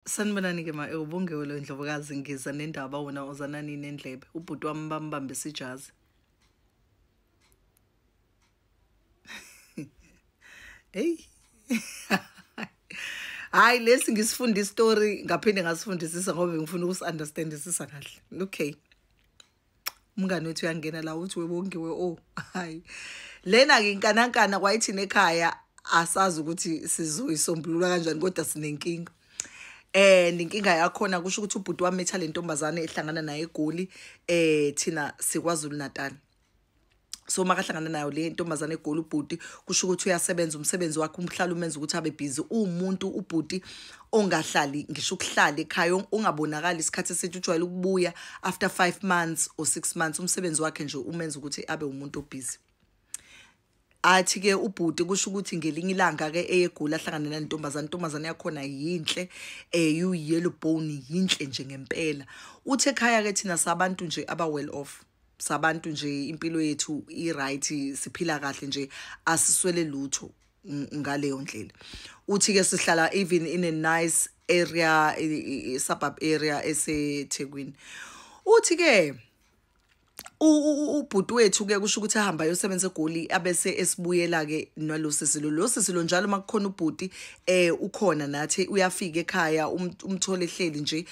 Sanibonani-ke ma ubungewe lo Ndlovukazi, ngiza nendaba wona ozanani nendlebe. Ubhuti wami bambambisa ijazi. Hey. Hayi, lesi ngisifunda istory ngaphinde ngasifundisisa ngoba ngifuna ukusi-understandisisa kahle. Okay. Umngane wethu uyangena la uthi webongiwe, oh hayi. Lena-ke inkanankana kwayithina ekhaya asazi ukuthi sizoyisombulula kanjani, kodwa sinenkinga. And inkinga yakhona kusho ukuthi ubhuti wami etha le ntombazane ehlangana naye eGoli, thina siKwaZulu Natal. So makahlangana nayo le ntombazane eGoli ubhuti, kusho ukuthi uyasebenza, umsebenzi wakhe umhlala umenza ukuthi abe busy. Uwumuntu ubhuti ongahlali ngisho ukuhlala ekhaya, ungabonakali isikhathi eside, ujwayele ukubuya after 5 months or 6 months. Umsebenzi wakhe nje umenza ukuthi abe umuntu obusy. Athi ke ubhuti kusho ukuthi ngelinye ilanga ke eyegula ahlangane nentombazane, intombazane yakhona yinhle, you yellow bone, yinhle nje ngempela. Uthe ekhaya ke thina sabantu nje aba well off, sabantu nje impilo yethu i right, siphila kahle nje, asiswele lutho ngaleyo ndlela. Uthi ke sihlala even in a nice area, suburb area eseThekwini. Uthi ke ubhuti wethu ke kusho ukuthi ahamba ayosebenza eGoli, abese esibuyela ke nalosisi lo. Lo sisi lo njalo makukhona ubhuti ukhona nathi uyafika ekhaya, umthole ehleli nje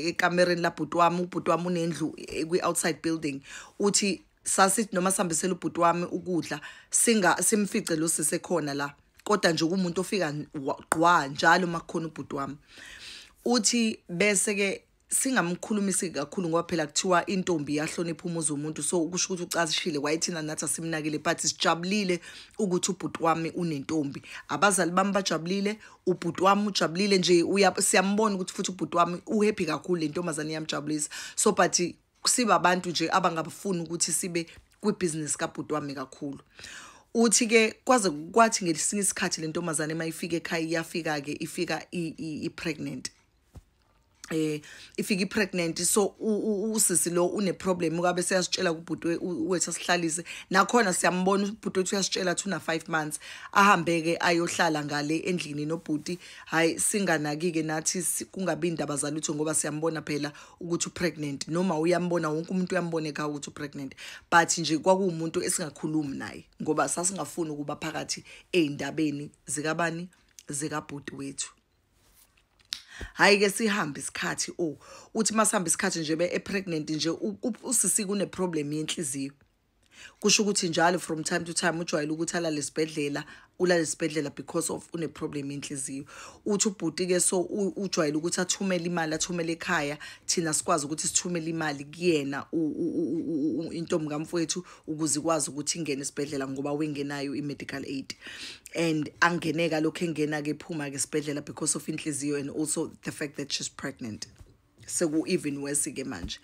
ekamereni labhuti wami. Ubhuti wami unendlu kwi outside building. Uthi sasithi noma sihambisela ubhuti wami ukudla singa simfice lo sisi ekhona la, kodwa nje kumuntu ofika gqwa njalo makukhona ubhuti wami. Uthi bese ke singamkhulumisi kakhulu ngoba phela kuthiwa intombi iyahlonipha umuzi womuntu, so kusho ukuthi ucashile wayethina nathi asimnakile, but sijabulile ukuthi ubhuti wami unentombi, abazali bami bajabulile, ubhuti wami ujabulile nje, siyambona ukuthi futhi ubhuti wami uhappy kakhulu, le ntombazane iyamjabulisa. So but siba abantu nje abangabafuni ukuthi sibe kwibusiness kabhuti wami kakhulu. Uthi ke kwaze kwathi ngesinye isikhathi le ntombazane mayifika ekhaya, iyafika ke ifika i-pregnant. Ifika i-pregnant, so usisi lo une problem ukabe seyasitshela kubhuti wethu asihlalise nakhona, siyambona ubhuti wethu uyasitshela athi una 5 months, ahambe ke ayohlala ngale endlini nobhuti. Hayi, singanaki ke nathi kungabi indaba zalutho ngoba siyambona phela ukuthi upregnant, noma uyambona wonke umuntu uyambona ekhaya ukuthi upregnant, but nje kwakuwumuntu esingakhulumi naye ngoba sasingafuni ukuba phakathi ey'ndabeni zikabani, zikabhuti wethu. Hayi ke sihambe isikhathi, oh uthi masihamba isikhathi nje be pregnant nje usisi kune problem yenhliziyo. Kusho ukuthi njalo from time to time ujwayele ukuthi alale esibhedlela, ulale esibhedlela because of une problem yenhliziyo. Uthi ubhuti ke so ujwayele ukuthi athumele imali, athumele ekhaya, thina sikwazi ukuthi sithumele imali kuyena intombi kamfowethu ukuze ikwazi ukuthi ingene esibhedlela ngoba wengenayo i-medical aid. And angeneka lokho engena ke ephuma ke esibhedlela because of inhliziyo and also the fact that she's pregnant. Seku even worse ke manje.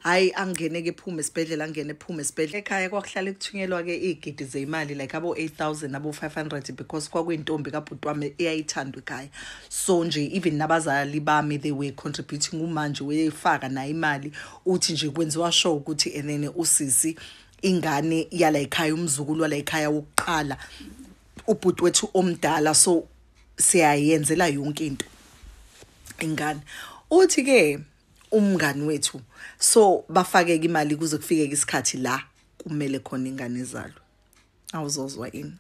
Hayi, angene ke ephume esibhedlela, angene ephume esibhedlela. Ekhaya kwakuhlale kuthunyelwa ke izigidi zemali like abo 8000 abo 500 because kwakuyintombi kabhuti wami eyayithandwa ekhaya. So nje even nabazali bami they were contributing, umanje weyifaka nayo imali. Uthi nje kwenziwa sure ukuthi enene usisi ingane yala ekhaya, umzukulu wala ekhaya wokuqala, ubhuti wethu omdala, so siyayenzela yonke into ingane. Uthi ke umngani wethu so bafake imali kuze kufike isikhathi la kumele khona ingane izalwe. Awuzozwa ini,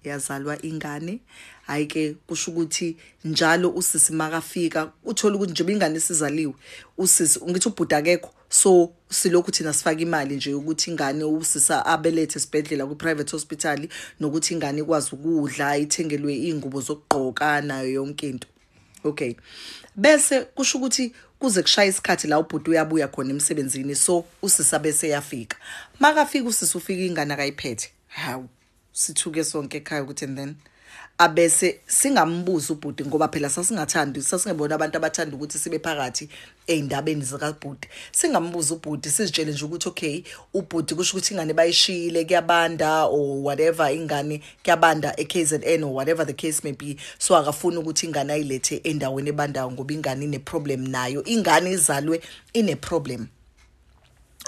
yazalwa ingane. Hayi ke kusho ukuthi njalo usisi makafika uthola ukuthi nje ingane isizaliwe, usisi ngithi ubhuti akekho, so silokhu thina sifaka imali nje ukuthi ingane usisi abelethe esibhedlela ku private hospital, nokuthi ingane ikwazi ukudla, ithengelwe ingubo zokugqoka nayo yonke into. Okay, bese kusho ukuthi kuze kushaya isikhathi la ubhuti uyabuya khona emsebenzini, so usisi bese yafika. Makafika usisi ufika ingane akayiphethe. Hawu, sithuke sonke ekhaya ukuthi and then abese singambuza ubhuti ngoba phela sasingathandi, sasingebona abantu abathanda ukuthi sibe phakathi ey'ndabeni zikabhuti. Singambuza ubhuti, sizitshele nje ukuthi okay ubhuti kusho ukuthi ingane bayishiyile kuyabanda or whatever, ingane kuyabanda e-KZN or whatever the case may be, so akafuni ukuthi ingane ayilethe endaweni ebandayo ngoba ingane ine-problem nayo, ingane izalwe ine-problem.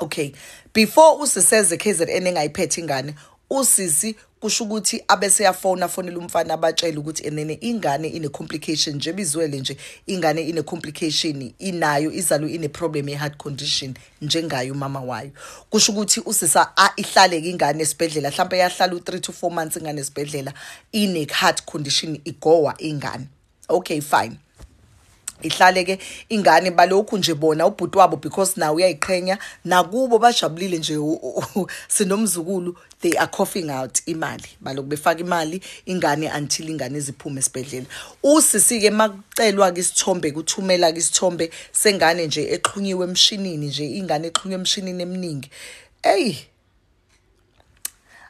Okay, before usiseze KZN engayiphethe ingane, usisi Kusho ukuthi abese yafona fonela umfana abatshela ukuthi enene ingane ine complication nje bizwele nje, ingane ine complication inayo, izalo ine problem ye heart condition njengayo umama wayo. Kusho ukuthi usisa ihlaleke ingane esibhedlela, mhlawumbe yahlala u3 to 4 months ingane esibhedlela ine heart condition, igowa ingane. Okay, fine, ihlale ke ingane balokhu nje bona ubhuti wabo, because nawe uyayiqhenya nakubo bajabulile nje sinomzukulu, they are coughing out imali, balokhu befaka imali ingane until ingane iziphume esibhedlela. Usisi ke makucelwa ke isithombe, kuthumela ke isithombe sengane nje exhunyiwe emshinini nje, ingane exhunywe emshinini eminingi. Ey,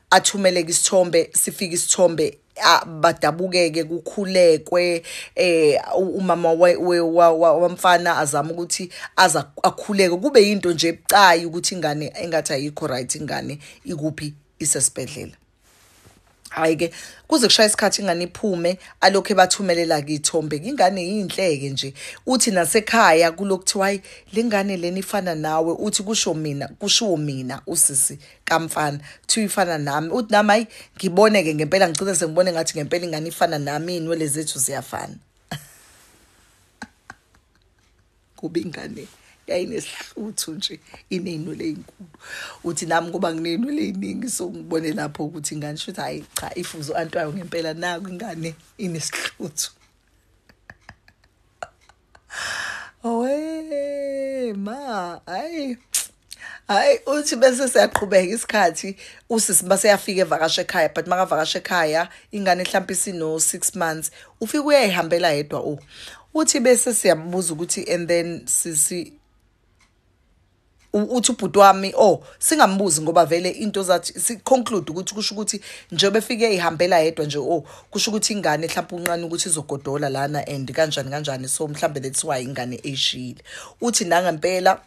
athumeleke isithombe, sifike isithombe, badabukeke, kukhulekwe, umama wamfana azama ukuthi aza akhuleke, kube into nje ebucayi ukuthi ingane engathi ayikho right, ingane ikuphi, isesibhedlela. Hayi ke, kuze kushaya isikhathi ingane iphume, alokho ebathumelela ke ithombe, ingane yinhleke nje. Uthi nasekhaya kulokuthiwa hayi lengane lena ifana nawe, uthi kusho mina, kushiwo mina usisi kamfana, kuthiwa ifana nami. Uthi nami hayi ngibone ke ngempela, ngigcina sengibone ngathi ngempela ingane ifana nami, inwele zethu ziyafana. Kuba ingane yayinesihluthu nje, iney'nwele ey'nkulu. Uthi nami ngoba nginey'nwele ey'ningi, so ngibone lapho ukuthi ingane shuthi hayi cha ifuzo anti wayo ngempela, naku ingane inesihluthu. Owe ma, hayi hayi. Uthi bese siyaqhubeka isikhathi, usisi baseyafika evakasha ekhaya, but makavakasha ekhaya ingane mhlawumbe isino 6 months, ufika uyayihambela yedwa. Uthi bese siyambuza ukuthi and then sisi, uthi ubhuti wami singambuzi ngoba vele into zathi si conclude ukuthi kusho ukuthi njengoba efike ihambela yedwa nje, kusho ukuthi ingane mhlawumbe unqane ukuthi izogodola lana and kanjani kanjani, so mhlawumbe that's why ingane eyishiyile. Uthi nangempela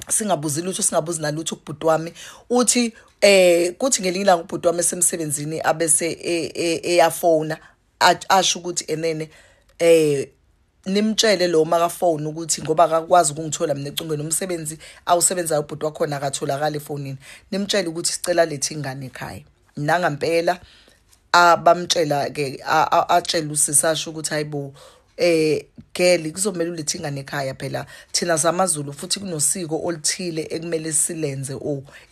singabuzi lutho, singabuzi nalutho kubhuti wami. Uthi kuthi ngelinye ilanga ubhuti wami esemsebenzini abese eyafona asho ukuthi enene nimtshele lo makafone ukuthi ngoba akakwazi ukungithola mina ecingweni, umsebenzi awusebenzayo ubhuti wakhona akatholakala efonini, nimtshele ukuthi sicela lethe ingane ekhaya. Nangampela abamtshela ke, atshela usisi asho ukuthi hayibo girl, kuzomela ulethe ingane ekhaya phela, thina samaZulu futhi kunosiko oluthile ekumele silenze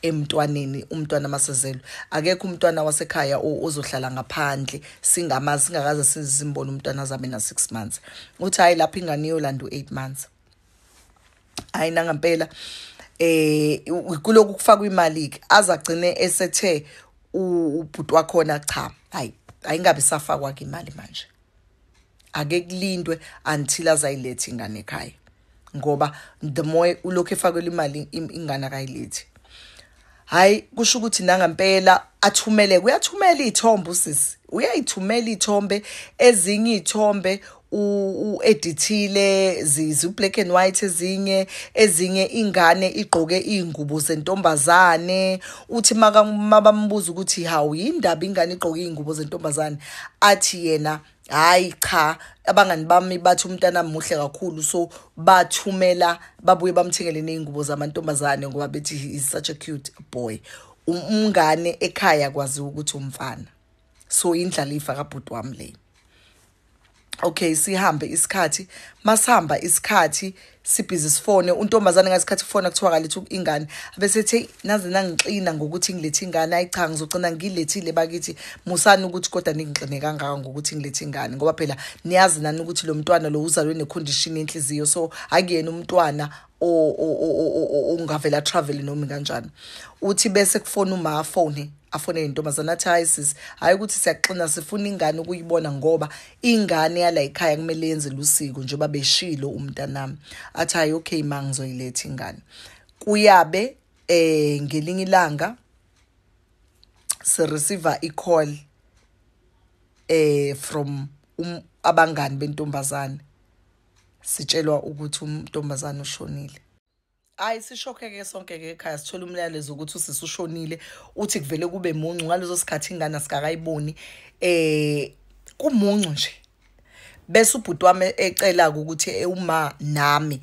emntwaneni, umntwana masezelwe. Akekho umntwana wasekhaya ozohlala ngaphandle singamazi, singakaze sizimbone umntwana azabe na 6 months. Uthi hayi lapho ingane iyolanda u8 months. Hayi nangampela kuloku kufakwa imali ke, azagcine esethe ubhuti wakhona cha hayi ayingabe safakwa ke imali manje, ake kulindwe until azayilethe ingane ekhaya, ngoba the more ulokhu efakelwe imali ingane akayilethi. Hayi kusho ukuthi nangampela athumele, uyathumela iy'thombe usisi, uyayithumela iy'thombe, ezinye iy'thombe u-edithile zi-black and white, ezinye ingane igqoke iy'ngubo zentombazane. Uthi mabambuza ukuthi hawu yindaba ingane igqoke iy'ngubo zentombazane, athi yena hayi cha abangani bami bathi umntana muhle kakhulu, so bathumela babuye bamthengele nezingubo zamantombazane ngoba bethi he is such a cute boy. Umngane ekhaya kwaziwa ukuthi umfana, so indlalifa kabhuti wami le. Okay, sihambe isikhathi, masihamba isikhathi sibhizi sifone untombazane, ngasikhathi kufona kuthiwa kalethu ingane, bese ethi naze nangixina ngokuthi ngilethe ingane. Hayi cha ngizogcina ngilethile bakithi, musani ukuthi kodwa ningixine kangaka ngokuthi ngilethe ingane, ngoba phela niyazi nani ukuthi lo mntwana lo uzalwe necondition yenhliziyo, so akuyena umntwana ongavela travel noma kanjani. Uthi bese kufona uma afone afonele intombazana athi hayi sisi, hayi ukuthi siyaxina sifuna ingane ukuyibona ngoba ingane yala ekhaya kumele yenze lusiko njengoba beshilo umntanami. Athi hayi okay ma ngizoyiletha ingane. Kuyabe ngelinye ilanga si receive i call from abangani bentombazane, sitshelwa ukuthi umntombazane ushonile. Hayi sishokheke sonke ke ekhaya, sithola umyalezo ukuthi usisi ushonile. Uthi kuvele kube muncu ngaleso sikhathi ingane asikakayiboni, kumuncu nje. Bese ubhuti wami ecela ukuthi uma nami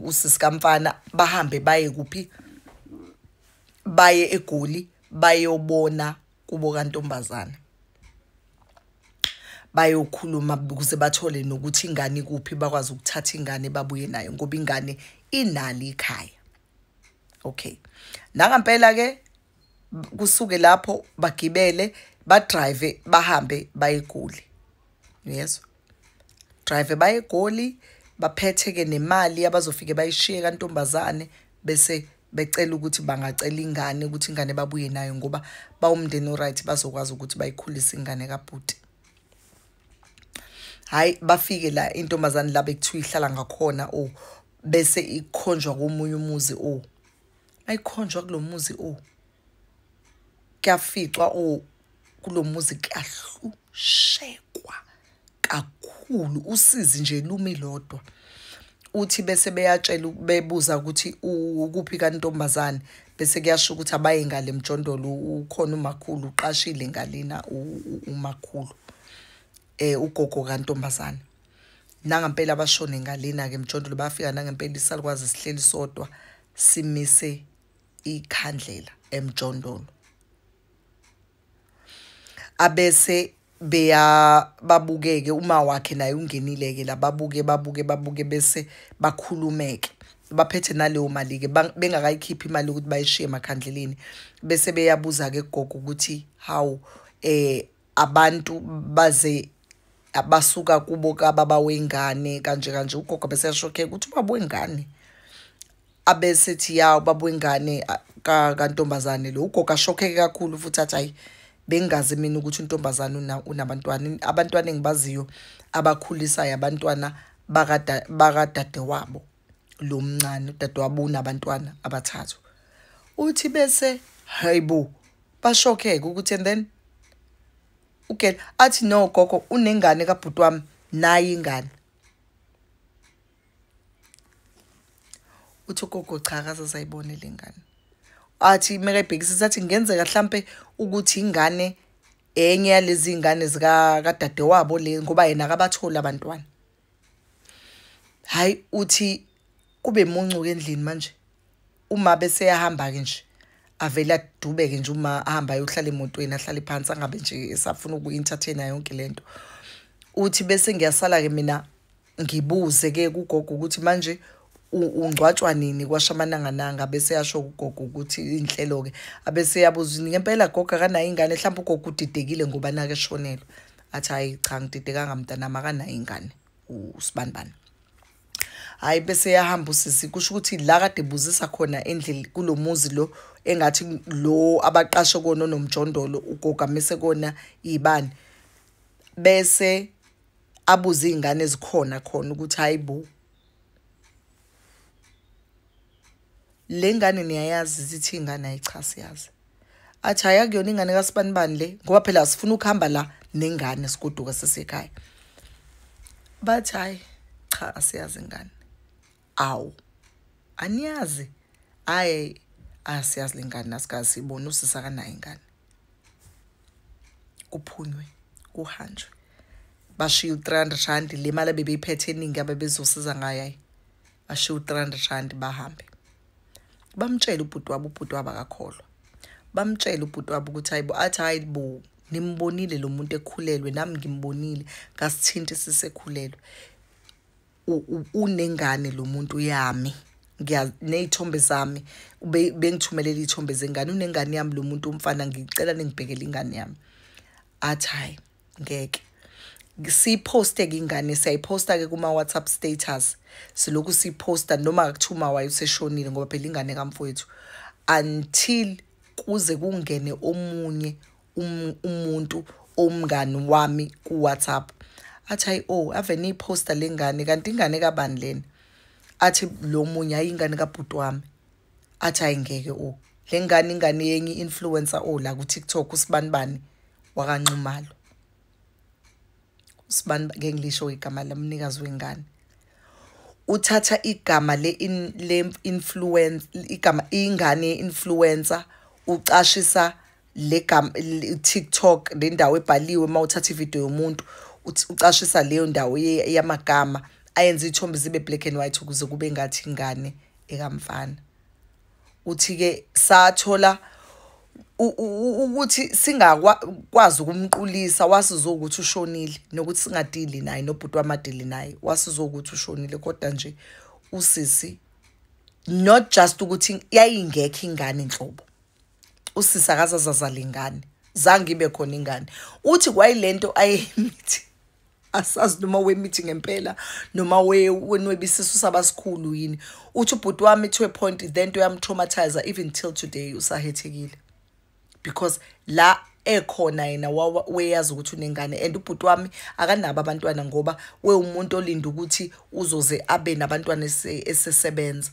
usisi kamfana bahambe baye kuphi, baye eGoli bayobona kubo kantombazana bayokhuluma ukuze bathole nokuthi ingane kuphi, bakwazi ukuthatha ingane babuye nayo ngoba ingane inali ikhaya. Okay, nangampela ke kusuke lapho bagibele badrive bahambe baye eGoli. Yes, drive baye eGoli, baphethe ke nemali abazofike bayishiye kantombazane, bese becela ukuthi bangacela ingane ukuthi ingane babuye nayo ngoba bawumndeni oright, bazokwazi ukuthi bayikhulise ingane kabhuti. Hayi, bafike la intombazane la bekuthiwa ihlala ngakhona bese ikhonjwa komunye umuzi ayikhonjwa kulo muzi kuyaficwa kulo muzi kuyahlushekwa kakhulu, usizi nje lumi lodwa. Uthi bese beyatshela bebuza ukuthi ukuphi kantombazane, bese kuyasho ukuthi abaye ngale emjondolo, ukhona umakhulu uqashile ngalena umakhulu ugogo kantombazane. Nangampela bashone ngalena ke emjondolo, bafika nangempela isalukwazi sihleli sodwa simise ikhandlela emjondolo. Abese beya babukeke uma wakhe naye ungenile ke la, babuke babuke babuke bese bakhulumeke baphethe naleyo mali ke bengakayikhiphi imali ukuthi bayishiye emakhandleleni. Bese beyabuza ke gogo ukuthi hawu abantu baze abasuka kubo kababa wengane kanje kanje. Ugogo bese yashokheka ukuthi ubaba wengane, abesethi ya ubaba wengane kantombazane lo. Ugogo ashokheke kakhulu futhi athi hayi, bengazi mina ukuthi untombazane unabantwana, abantwana engibaziyo abakhulisayo abantwana bakadadewabo lo mncane, udadewabo unabantwana abathathu. Uthi bese hayibo bashokheke ukuthi and then ugela athi no gogo unengane kabhuti wami nayi ingane. Uthi ugogo cha, akaze sayibone le ngane. Athi mekayibhekisisa athi kungenzeka mhlambe ukuthi ingane enye yalezi ingane zika kadadewabo le, ngoba yena akabatholi abantwana. Hayi, uthi kube muncu endlini manje, uma bese yahamba ke nje avele adubeke nje uma ahamba ayohlala emotweni, ahlale phansi angabe nje esafuna uku-entertaina yonke lento. Uthi bese ngiyasala ke mina ngibuze ke kugogo ukuthi manje ungcwatshwa nini kwashamanangananga. Bese yasho ugogo ukuthi inhlelo ke, abese yabuza ngempela gogo akanayo ingane, mhlawumbe ugogo udidekile ngoba nake eshonelwe. Athi hayi cha, ngididekanga mntanami, akanayo ingane usibanibani. Hayi, bese yahamba usisi, kusho ukuthi la kade ebuzisa khona endlini kulo muzi lo engathi lo abaqashe kona onomjondolo ugogo amise kona iy'bani, bese abuze iy'ngane ezikhona khona ukuthi hayi bo, le ngane niyayazi? Zithi iy'ngane hayi cha, siyazi. Athi hhayi, akuyona ingane kasibanibani le, ngoba phela sifuna ukuhamba la nengane sigoduka sisekhaya. Bathi hhayi cha, asiyazi ingane. Awu, aniyazi? Hhayi, asiyazi le ngane, asikaze siyibone, usisi akanayo ingane. Kuphunywe kuhanjwe, bashiye u-300 rand, le mali abebeyiphethe eningi abebezosiza ngayo, hayi bashiye u-300 rand bahambe. Bamtshela ubhuti wabo, ubhuti wabo akakholwa. Bamtshela ubhuti wabo ukuthi hayibo, athi hayi bo, nimbonile lo muntu ekhulelwe, nami ngimbonile, ngasithinta sisekhulelwe, unengane lo muntu yami, ney'thombe zami bengithumelela iy'thombe zengane, unengane yami lo muntu umfana, ngicela ningibhekele ingane yami. Athi hayi ngeke siyiphoste-ke ingane, siyayiphosta-ke kuma-WhatsApp status, silokhu siyiphosta noma kuthiwa uma wayo useshonile, ngoba phela ingane kamfowethu, until kuze kungene omunye umuntu omngani wami ku-WhatsApp athi hayi oh, ave niyiphosta le ngane, kanti ingane kabani lena? Athi lo munye hayi, ingane kabhuti wami. Athi hayi ngeke, oh le ngane ingane yenye i-influencer la ku-TikTok, usibanibani wakaNxumalo, usibani, ngeke ngilisho igama lamnikazi wengane. Uthatha igama le influence, igama ingane ye-influencer, ucashisa le gama TikTok, le ndawo ebhaliwe uma uthatha ividiyo yomuntu, ucashisa leyo ndawo yamagama, ayenze iy'thombe zibe black and white ukuze kube ngathi ingane ekamfana. Uthi-ke sathola Ukuthi singakwazi ukumqulisa wasizwa ukuthi ushonile, nokuthi singadili naye nobhuti wamadili naye wasizwa ukuthi ushonile. Kodwa nje usisi, not just ukuthi yayingekho ingane inhlobo, usisi akazazazala ingane, zange ibe khona ingane. Uthi kwayilento ayemithi, asazi noma wemithi ngempela noma wenwebisisu sabasikhulu yini. Uthi ubhuti wami to a point then to yamtraumatize even till today, usahethekile because la ekhona yena weyazi ukuthi unengane. And ubhuti wami akanabo abantwana ngoba wewumuntu olinda ukuthi uzoze abe nabantwana esesebenza.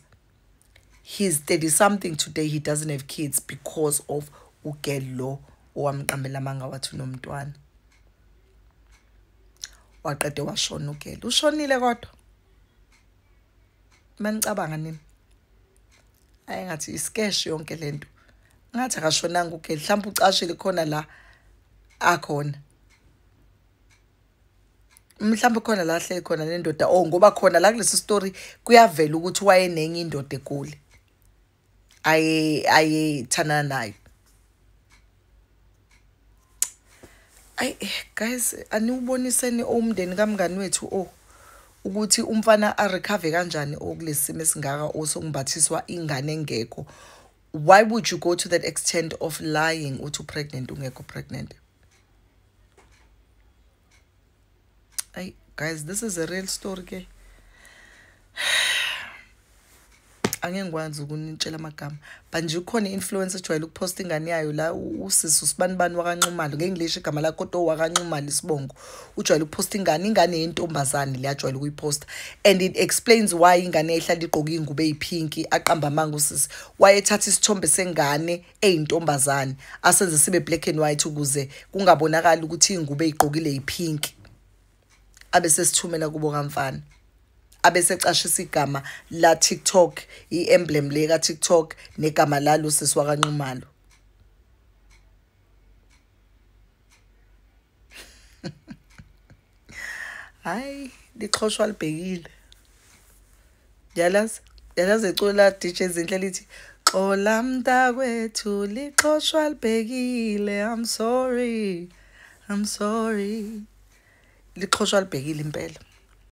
He's 30 something today, he doesn't have kids because of ugirl lo owamqambela amanga wathi unomntwana. Waqede washona ugirl, ushonile kodwa manicabanga nini, ayengathi iskesh yonke lento, ngathi akashonanga ugirl, mhlawumbe ucashile khona la akhona, mhlawumbe khona la ahleli khona nendoda. Oh, ngoba khona la kulesi story kuyavela ukuthi wayenenye indoda eGoli ayethandana nayo. Ay guys, aniwuboniseni umndeni kamngani wethu oh ukuthi umfana a recover kanjani okulesimo esingaka osokungbathiswa ingane engekho. Why would you go to that extent of lying uthi pregnant ungekho pregnant? Ay guys, this is a real story ke. Angeke ngikwazi ukunitshela amagama, but nje ukhona i-influencer ejwayele ukuposta ingane yayo la, usisi usibanibani wakaNxumalo, ngeke ngilisho igama lakhe kodwa wakaNxumalo isibongo, ujwayele ukuposta ingane, ingane yentombazane le ajwayele ukuyiposta, and it explains why ingane yayihlala igqoke ingubo eyiphinki. Aqamba amanga usisi, wayethatha isithombe sengane eyintombazane asenze sibe black and white ukuze kungabonakali ukuthi ingubo eyigqokile yiphinki, abe sesithumela kubo kamfana, abese cashisa igama la TikTok, i-emblem le ka TikTok negama lalo sisi wakaNxumalo. Hayi, lixhoshwa libhekile. Yalazi, yalazi iculo la DJ Zinhle lithi xola mntakwethu lixhoshwa libhekile, I'm sorry, I'm sorry. Lixhoshwa libhekile impela.